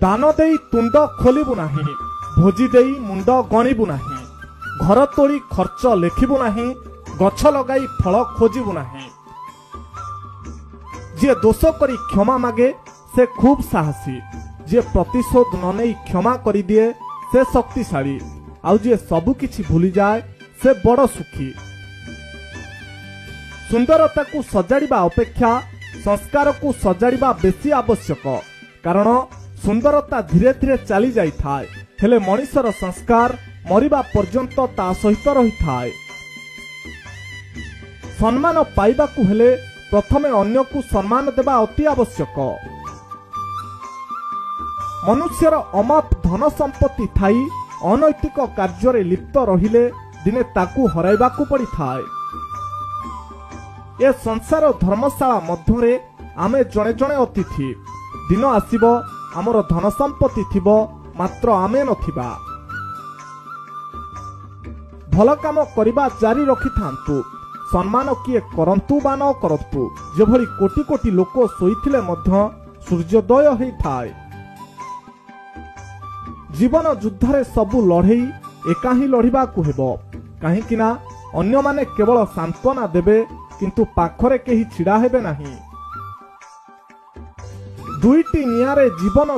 ଦାନ ଦେଇ ତୁଣ୍ଡ ଖୋଲିବୁ ନାହିଁ, ଭୋଜି ଦେଇ ମୁଣ୍ଡ ଗଣିବୁ ନାହିଁ, ଘର ତୋଳି ଖର୍ଚ୍ଚ ଲେଖିବୁ ନାହିଁ, ଗଛ ଲଗାଇ ଫଳ ଖୋଜିବୁ ନାହିଁ। ଯିଏ ଦୋଷ କରି କ୍ଷମା ମାଗେ ସେ ଖୁବ୍ ସାହସୀ, ଯିଏ ପ୍ରତିଶୋଧ ନ ନେଇ କ୍ଷମା କରିଦିଏ ସେ ଶକ୍ତିଶାଳୀ, ଆଉ ଯିଏ ସବୁକିଛି ଭୁଲିଯାଏ ସେ ବଡ଼ ସୁଖୀ। ସୁନ୍ଦରତାକୁ ସଜାଡ଼ିବା ଅପେକ୍ଷା ସଂସ୍କାରକୁ ସଜାଡ଼ିବା ବେଶୀ ଆବଶ୍ୟକ, କାରଣ ସୁନ୍ଦରତା ଧୀରେ ଧୀରେ ଚାଲି ଯାଇଥାଏ, ହେଲେ ମଣିଷର ସଂସ୍କାର ମରିବା ପର୍ଯ୍ୟନ୍ତ ତା ସହିତ ରହିଥାଏ। ସମ୍ମାନ ପାଇବାକୁ ହେଲେ ପ୍ରଥମେ ଅନ୍ୟକୁ ସମ୍ମାନ ଦେବା ଅତି ଆବଶ୍ୟକ। ମନୁଷ୍ୟର ଅମାପ ଧନ ସମ୍ପତ୍ତି ଥାଇ ଅନୈତିକ କାର୍ଯ୍ୟରେ ଲିପ୍ତ ରହିଲେ ଦିନେ ତାକୁ ହରାଇବାକୁ ପଡ଼ିଥାଏ। ଏ ସଂସାର ଧର୍ମଶାଳା ମଧ୍ୟରେ ଆମେ ଜଣେ ଜଣେ ଅତିଥି। ଦିନ ଆସିବ ଆମର ଧନ ସମ୍ପତ୍ତି ଥିବ, ମାତ୍ର ଆମେ ନଥିବା। ଭଲ କାମ କରିବା ଜାରି ରଖିଥାନ୍ତୁ, ସମ୍ମାନ କିଏ କରନ୍ତୁ ବା ନ କରନ୍ତୁ। ଯେଭଳି କୋଟି କୋଟି ଲୋକ ଶୋଇଥିଲେ ମଧ୍ୟ ସୂର୍ଯ୍ୟୋଦୟ ହେଇଥାଏ। ଜୀବନ ଯୁଦ୍ଧରେ ସବୁ ଲଢ଼େଇ ଏକା ହିଁ ଲଢ଼ିବାକୁ ହେବ, କାହିଁକି ନା ଅନ୍ୟମାନେ କେବଳ ସାନ୍ତ୍ୱନା ଦେବେ, କିନ୍ତୁ ପାଖରେ କେହି ଛିଡ଼ା ହେବେ ନାହିଁ। ଦୁଇଟି ନିଆଁରେ ଜୀବନ